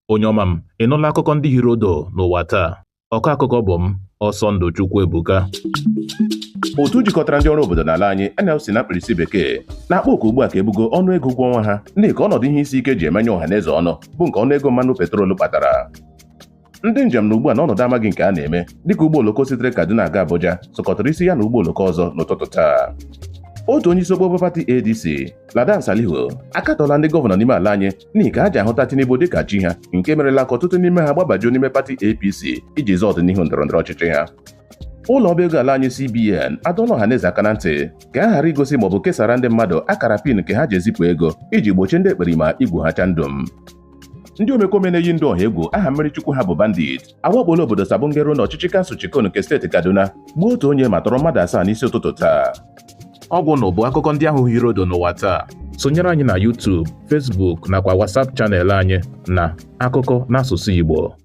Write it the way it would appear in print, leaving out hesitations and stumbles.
Onye ọma m, ị nụla akụkọ ndị hiri odo n'ụwa taa? Ọkọ akụkọ bụ m, Ọsọndụ Chukwuebuka. Otu jikọtara ndị ọrụ obodo n'ala anyị, NLC na mkpirisi bekee, na-akpọ oku ugbu a ka ebugo ọnụego ụgwọ ọnwa ha n'ihi ka ọnọdụ ihe isi ike ji emenye ọha na eze ọnụ, bụ nke ọnụego mmanụ petrol kpatara. Ndị njem na ugbu a n'ọnọdụ amaghị nke a na-eme, dịka ụgbọ oloko sitere Kaduna aga Abuja sụkọtara isi ya na ụgbọ oloko ọzọ n'ụtụtụ taa. Otu onye isi okpokpo pati ADC, Ladan Salihu, akatọla ndị gọvanọ n'ime ala anyị n'ihi ka ha ji ahụta Tinubu dịka chi ha, nke merela ka ọtụtụ n'ime ha gbabajuo n'ime pati APC iji zọọ ọdịnihu ndọrọndọrọ ọchịchị ha. Ụlọ ọba ego ala anyị, CBN, adọọla ọhaneze aka na ntị ka a ghara igosi maọbụ kesara ndị mmadụ akara PIN nke ha ji ezipụ ego, iji gbochie ndị ekperima igwu ha chandum. Ndị omekome na-eyi ndụ ọha egwu aha mmiri chukwu ha bụ bandit awakpola obodo Sabongero na ọchịchị kansụl Chikon nke steeti Kaduna, gbuo otu onye ma tọrọ mmadụ 7 n'isi ụtụtụ taa. Ọgwụ na bụ akụkọ ndị ahụ hiri odo n'ụwa taa. Sonyere anyị na YouTube, Facebook nakwa WhatsApp channel anyị na Akụkọ n'asụsụ Igbo.